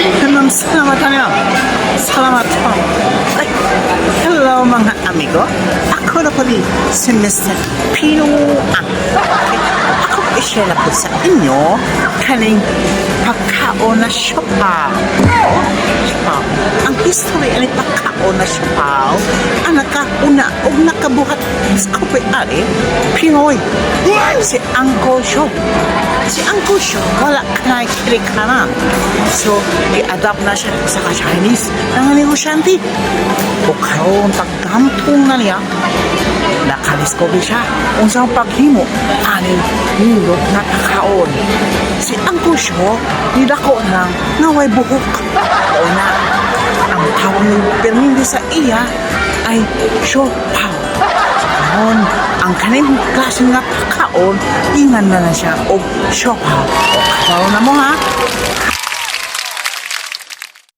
Ma'am, salamat ha, ma'am. Salamat po. Ay, hello, mga amigo. Ako na po si Mr. Pino Ang. Okay. Ako i-share na po sa inyo kaning pagkaon na siopaw. Siopaw. Ang history ani pagkaon na siopaw, ang nakauna og nakabuhat sa ari Pinoy. Si Uncle Shaw. Si Uncle Shaw, wala kanay kirikanan. So, i-adapt na siya sa ka-Chinese nga negosyante. O karon pagkampong na niya, nakadiscover siya unsang paghimo aning nindot na pakaon. Si Uncle Shaw, nidako na lang nga way buhok. O na, ang tawag ni Permindo sa iya ay Siopao. Karon, ang kaning klase nga pakaon, ingan na na siya og siopaw. O karon na mo ha.